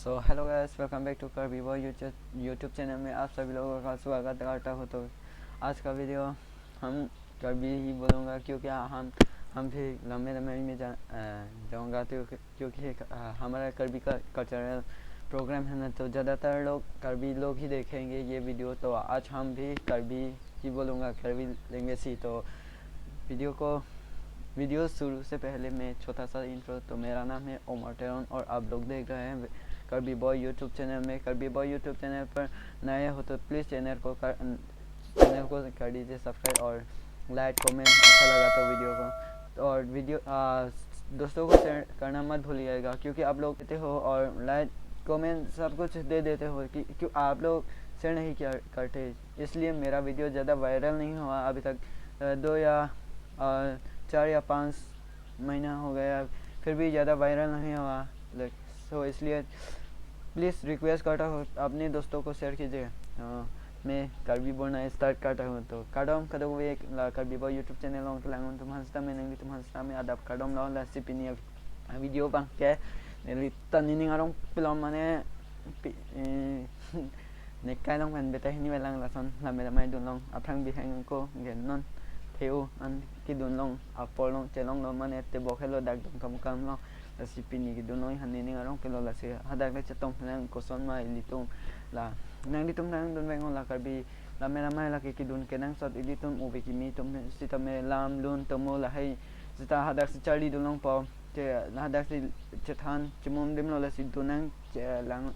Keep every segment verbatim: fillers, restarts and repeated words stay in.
So hello guys, welcome back to Karbi Boy YouTube YouTube channel में आप सभी लोगों का स्वागत करता हूँ। तो आज का वीडियो हम करबी ही बोलूँगा, क्योंकि हम हम भी लंबे लंबे में जा, अ, जाऊँगा, तो क्योंकि अ, हमारा करबी का कल्चरल प्रोग्राम है ना, तो ज़्यादातर लोग करबी लोग ही देखेंगे ये वीडियो। तो आज हम भी करबी ही बोलूँगा, करबी लैंग्वेज ही। तो वीडियो को वीडियो शुरू से पहले मैं छोटा सा इंट्रो। तो मेरा नाम है ओमर टेरोन और आप लोग देख रहे हैं करबी बॉय यूट्यूब चैनल में। करबी बॉय यूट्यूब चैनल पर नए हो तो प्लीज़ चैनल को कर चैनल को कर दीजिए सब्सक्राइब और लाइक कमेंट, अच्छा लगा तो वीडियो को। और वीडियो आ, दोस्तों को शेयर करना मत भूलिएगा, क्योंकि आप लोग देते हो और लाइक कमेंट सब कुछ दे देते हो कि क्यों आप लोग शेयर नहीं किया करते, इसलिए मेरा वीडियो ज़्यादा वायरल नहीं हुआ अभी तक। अ, दो या अ, चार या पाँच महीना हो गया, फिर भी ज़्यादा वायरल नहीं हुआ। लाइक सो इसलिए प्लीज़ रिक्वेस्ट करता हूँ, अपने दोस्तों को शेयर कीजिए। अ, मैं करबी बोलना स्टार्ट करता हूँ। तो kardom kadokave la Karbi Boy YouTube channel along kelang atum aphan sitame, nangli atum aphan sitame adap kardom lo. Lasi pini a video abang ke neli ta nening arong pilom mane pi, eh, nekai along pen beta hini velang, lason lame lame dunlong aphrang biheng ko gen non pheu an kidunlong apor long chelong lo mane tebok helo dak dun kam kam lo. Lasi pini kidunlong han nening arong pilo, lasi hadak le chetong nang koson ma ilitum la nanglitum nangdun veng la Karbi lame lame la ke kidun kenangsot ilitum ove kimi atum sitame lam lun tomo lahai sita hadak si charli dunlong po. Che hadak si chethan chimum dim lo, lasi dunang che lang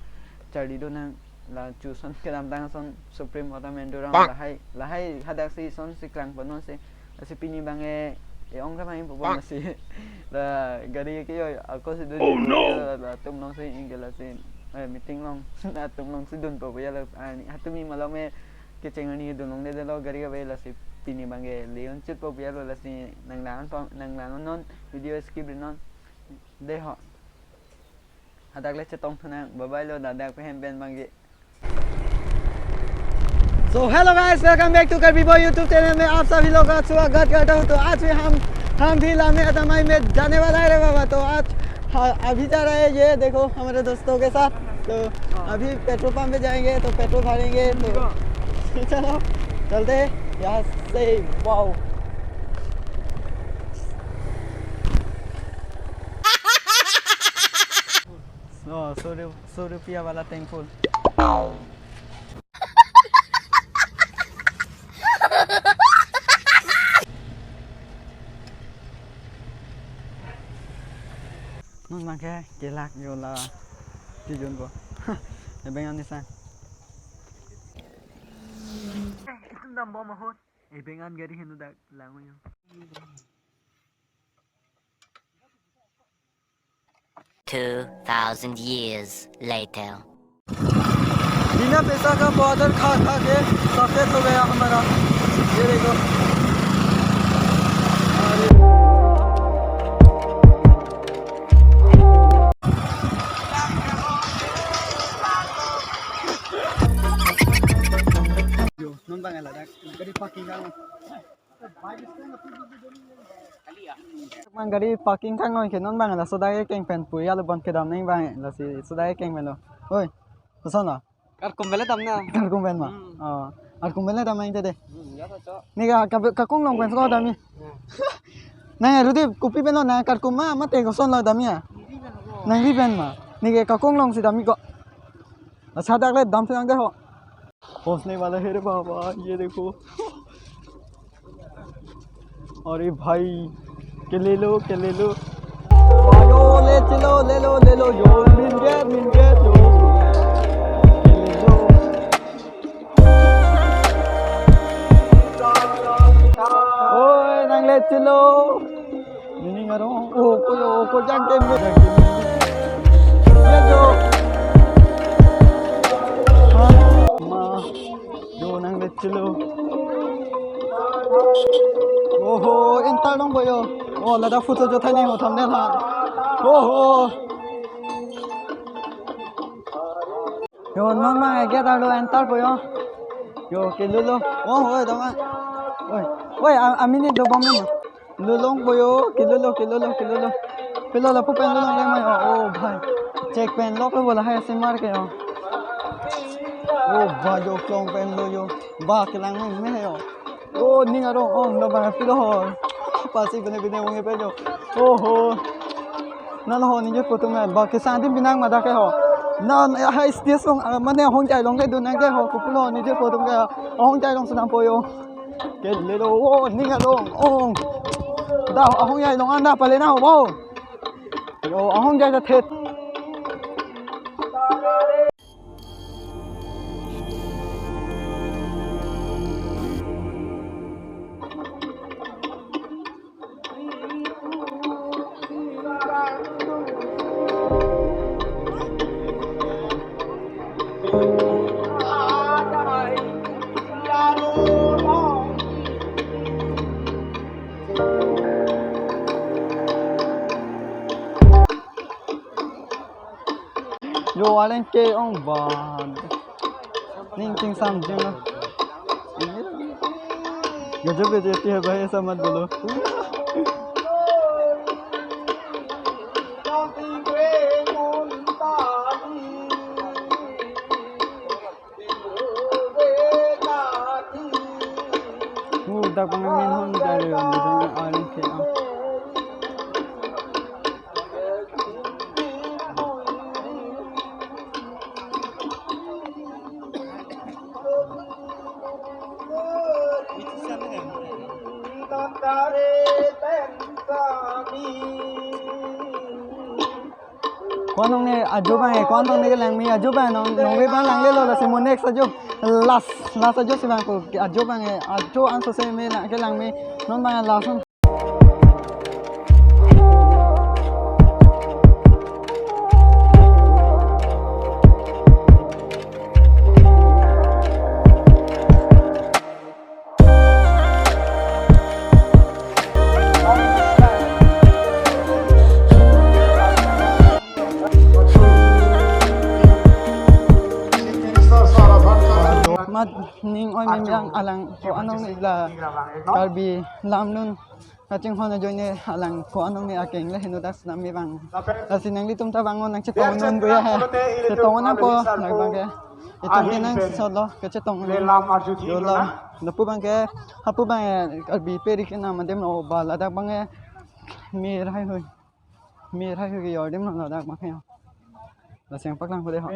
charli dunang la chuson kedamtang ason Supreme Water Memorial Pak. Lahai lahai hadak si son si klang panon si, lasi pini abang e e-ong kama impo bang si la gari ke yo ako si dun. Oh, no. La, la tum long si ingke lasi, eh, meeting long na tum long si dun po ya la ani hatumi malom e kecheng ani dunlong de lo gari kave, lasi pini abang ke leon chut po biar lo, lasi nanglang pa nanglang non video skip non de ho. Hadak le chetong thunang, bye bye lo, dadak pe hem pen abang ke. So hello guys, welcome back to Karbi Boy YouTube channel में आप सभी लोग का स्वागत करता हूँ। तो आज भी हम हम भी लामे अतमाई में जाने वाला है रे बाबा। तो आज हाँ, अभी जा रहे हैं, ये देखो हमारे दोस्तों के साथ। तो अभी पेट्रोल पंप पे जाएंगे तो पेट्रोल भरेंगे। तो चलो चलते हैं यहाँ से। वाओ। सौ सौ रुपया वाला tank full. Non abang ke kelak yo la kijun ko. Ebeng an ni sang. Itum dam bom ahut. Ebeng an gari henu dak lang yo. Two thousand years later. बिना पैसा का पाउडर खा खा के सफेद हो गया हमारा। ये देखो। अरे। Yo, non abang la dak gari parking ka. Mang gari parking thang noi ke non abang laso dak keng pen pu ya lo bon kedam neng abang, lasi so dak keng pen lo. Oi, koson lo? Karkum bele dam na. Karkum pen ma? Hmm. Oh, karkum bele dam neng tede. Hmm, ya so. Ni ka, ka, kakung long pen so dam ni. Hmm. Nang Rudi kopi pen lo, nang karkum ma mate koson lo dam ya? Nang ri pen ma. Ni ke kakung long si dam ni ko. Lasi dak le dam si nang de ho. पहुंचने वाला है रे बाबा, ये देखो। अरे भाई, के ले लो, के ले लो। यो, ले चलो, ले लो, ले लो, यो, मिल गया, मिल गया, यो। के ले लो। ओए, nang le chelo. Nening arong, oh, ko, oh, ko jang kem, jang kem. Ya, jo. Ha, ma, jo nang le chelo. Oho, enter dong boyo. Oh, lada photo jo thani ho thumbnail ha. Oho. Yo, non abang gate arlo enter po yo. Yo, ke lulo. Oh, hoi, dong ah. Oi. Oi, a, a minute do bom lo. Lulong po yo, ke lulo, ke lulo, ke lulo. Pilo lapu pen lulong le ma yo. Oh, bhai. Kek pen lok lo bola hai si mar ke yo. Oh, ba jo klong pen lo yo. Ba kelang me me yo. Oh, ning arong ong lo ba pilo ho. Pasi bene bene wong pe jo. Oh ho. Na lo ho nije photo me ba ke sang dim binang ma dak ke ho. Na hai stage long, ah, mane ahong jai long ke dun nang ke ho. Kopulo nije photo ke ahong jai long sunam po yo. Ke le lo, oh, ning arong ong. Da ahong jai long anda pale na ho. Yo, ahong jai ta thet. Yo, areng ke ong ban. Ning ting sam jeng lo. Gajab gajab ti hai bhai, aisa mat bolo. Mu dak pang min hon jai lo, mu dong areng ke ong. Ko-an anong ne ajo bang e, ko-an anong ne kelang me ajo bang nong, nong ve bang lang le lo, lasi mo next ajo, last, last ajo si bang ko, ajo bang e, ajo an so se me lang kelang me, non bang last non. Mat ning oi mem yang alang ko-an anong ne la Karbi lam lun kachinghon ajoine alang ko-an anong ne akeng le heno dak snam me bang. Lasi nanglitum ta bang non nangchetong non ko ya he. Chetong non po nang bang ke. Itum ke nang sisot lo kachetong non. Yo lo. Lapu bang ke, hapu bang ke, Karbi peri ke nam adem lo ba ladak bang ke. Mir hai hui. Mir hai hui ke yo adem lo ladak bang ke. Lasi nangpaklang ko de ho.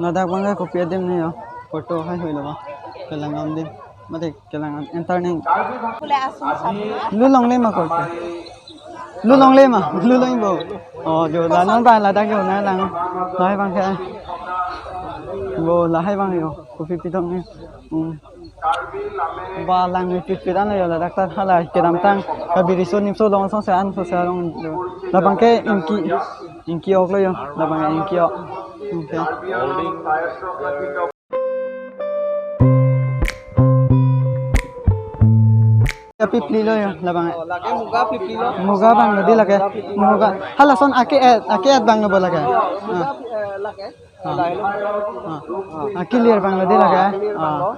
Ladak bang ke kopi adim ne yo. Photo hai hui lo ba. Kelang adim. Mate kelang enter ning. Pule asung sabi. Lu longle ma korte. Lu longle ma. Lu long bo. Oh, jo la non ba ladak jo na lang. Lahai bang ke. Bo lahai bang yo. Kopi pitong ne. Hmm. Ba lang ni pit pit an yo ladak ta hala kedamtang Karbi Riso Nimso along song se an so se along jo. Labang ke ingki ingki ok lo yo. Labang ke ingki ok. Okay. Ya pipli lo yo labang ke. Oh, lake muga pipli lo. Muga bang lo di lake. Muga. Hala son ake et, ake et bang lo bo lake. Oh, muga, ah, eh, lake. Ah. Ah, clear bang lo di lake. Ah, clear bang lo. Ah.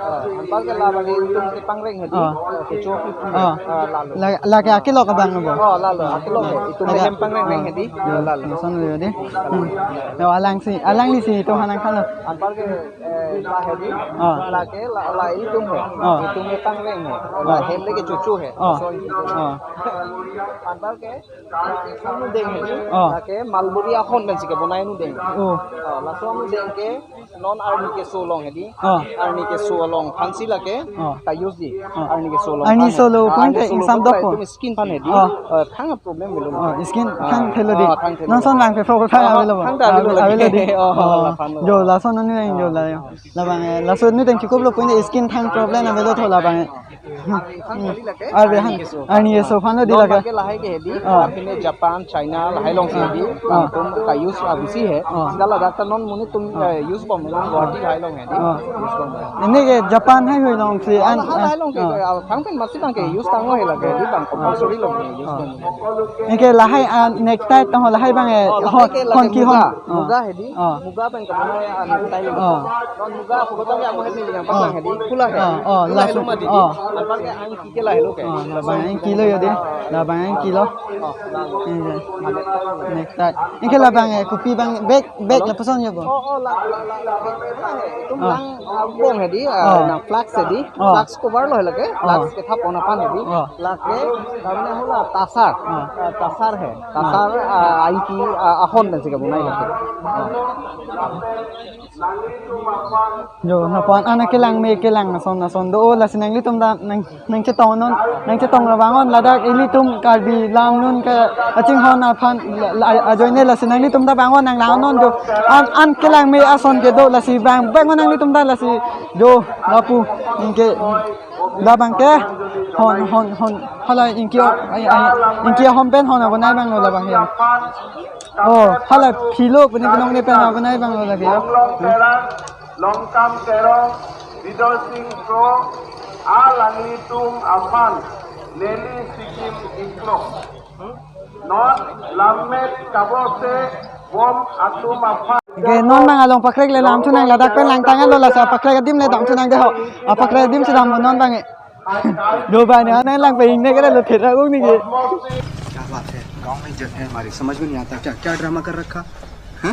Ah, anpar ke labang ke itum ke pangreng hedi. Ah. Kecho pipli. Ah. Ah, lalo. La-, lake akilok abang lo bo. Oh, lalo. Akilok he. Itum ke hem pangreng reng hedi. Ah. Lalo. Lason lo di. Hmm. Yo alangsi, alangli si itum hanang kalo. Anpar ke, eh, la hedi. Ah. Lake la, la itum he. Ah. Itum ke pangreng he. La hem le kechocho he. Ah. So, ah. Anpar ke Laso anudeng hedi, oh, lake mulberry ahon pensi kebonai anudeng. Oh. Oh, laso anudeng ke non arni keso along hedi. Oh. Arni keso along aphansi lake, oh, ta use di. Oh. Arni keso along. Arni aphan solo he. Ah, point arni te solo ingsam point dok te ko. Itum skin aphan hedi. Oh. Eh, thang problem belum. Oh, skin, ah, thang thelo di. Ah, thang thelo. Non son lang ke pro thang, ah, avelo. Thang ta avelo, ah, avelo di. Oh, oh, la aphan lo. Jo laso non ni jo la yo. Labang, eh, laso anudeng chukup lo point te skin thang problem avelo tho labang. Arni han, arni keso aphan lo di lake. Non bang ke lahai ke hedi, ah, apine Japan, China, lahai alongsi hedi. Ah. Itum ka use abusi he. Ah. Sita ladak ta non monit atum, ah, eh, use bom. Guwahati lahai along hedi. Oh. Use bom. Ini ke Japan hai hui alongsi an, an, lahai along ke, oh, ke, ah, thang pen masi abang ke use tanglo he lake, hedi abang compulsory along ke use bom. Ini ke lahai, ah, necktie tong lahai abang eh, oh, lahai ke lake hon ki hon. Muga, oh, muga hedi. Oh. Muga pen kemana ya, ah, necktie lo. Oh. Non muga pulo tong ya mo hedi yang pasang hedi. Pula he. Oh, oh, pula he langsung, lo mati di. Oh. Anpar ke ang kike lahelo ke. Oh, labang ang kilo ya di. Labang ang kilo. Oh, labang. Iya. Necktie. Ini ke labang eh, kopi abang bag, bag lapuson ya, bo? Oh, oh, la, la, la, la, la, la, itum lang, ah, bong hedi, ah, oh, nang flask hedi, oh, flask cover lo he lake, oh, flask kethap pon aphan hedi, oh, lake, kami na hula tasar, oh, ah, tasar he, oh, tasar, ah, aingki, ah, ahon dan sika bunai lake. Oh. Jo, nangpon an kelang me kelang ason ason do, oh, lasi nanglitum ta nang nangchetong non, nangchetong ra vangnon ladak ilitum Karbi lam nun ke kachinghon aphan la, la, ajoine lasi nanglitum ta vangnon nang langnon jo. An, an kelang me ason kedo lasi vang, vangnon nanglitum ta lasi jo lapu. Anke labang ke hon, hon, hon. Hala ingki, ai, ai, ingki ahom pen hon abonai abanglo labang ya. Oh, hala philo puni binong ne pen abonai abanglo lake ya. Longkam Terang, Bidorsing Kro, alanglitum aphan neli sikim ingklo. Non lammet kabose bom atum aphan. Oke, non abang along pakrek le lam thunang ladak pen lang tangan lo lasi apakrek adim le dam thunang de ho. Apakrek adim si dam non abang e. Do abang ne anang lang pe ingne kere lo thera gung ni ke. क्या बात है, गांव में इज्जत है हमारी, समझ में नहीं आता क्या, क्या ड्रामा कर रखा है?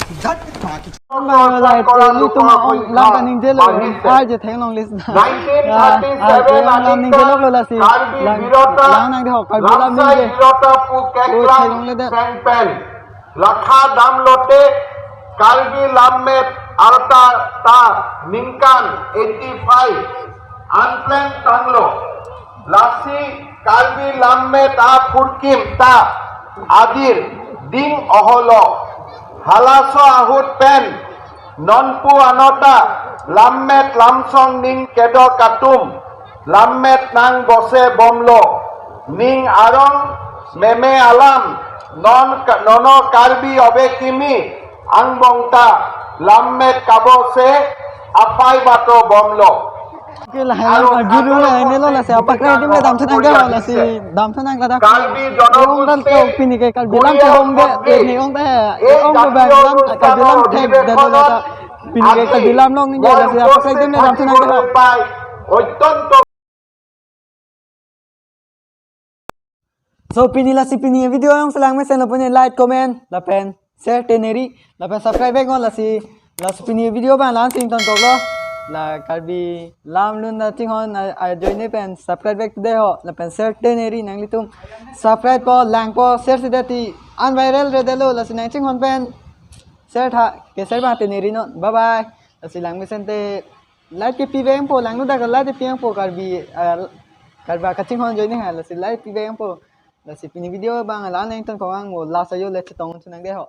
Ilitum ong lang kaningje lo, arje theklongle. Arje lang ningje lo lasi. Lang, lang nang de ho, Karbi lam ningje. O theklongle de. Lakha damlote Karbi lammet arta ta ningkan eighty five anpleng tanglo. Lasi Karbi lammet aphurkim ta adir ding oholo. Halaso ahut pen nonpu anota lammet lamsong ning kedo atum lammet nang bose bomlo. Ning arong meme alam non ka, nono Karbi ove kimi angbong ta lammet kabose aphai bato bomlo. Oke, lahai lang arjulung lahai melo lasi apakrek adim le dam thunang de ho lasi dam thunang ladak. Karbi ong dan jonogosti ko pini ke Karbi lam ke ong de, pini ong de, ong ke bang lam Karbi lam thek de lo ta. Pini ke Karbi lam long ningje lasi apakrek adim le dam thunang de ho. Oiton to. So pini lasi pini video along si lang mesen lo puni like, comment, lapen share te neri, lapen subscribe back non lasi, lasi pini video abang lang sing ton koklo. La Karbi lam lun na chinghon a, ajoine pen subscribe back to de ho, lapen share te neri nanglitum subscribe po, lang po, share si de ti an viral re de lo, lasi nang chinghon pen share tha, ke share abang te neri non. Bye bye. Lasi lang mesen te like ke pi veng po, langno dak like pi veng po Karbi, ah, Karbi kachinghon ajoine ha, lasi like pi veng po. Lasi pini video abang la nang ton kong ang mo last ajo le chetong thunang de ho.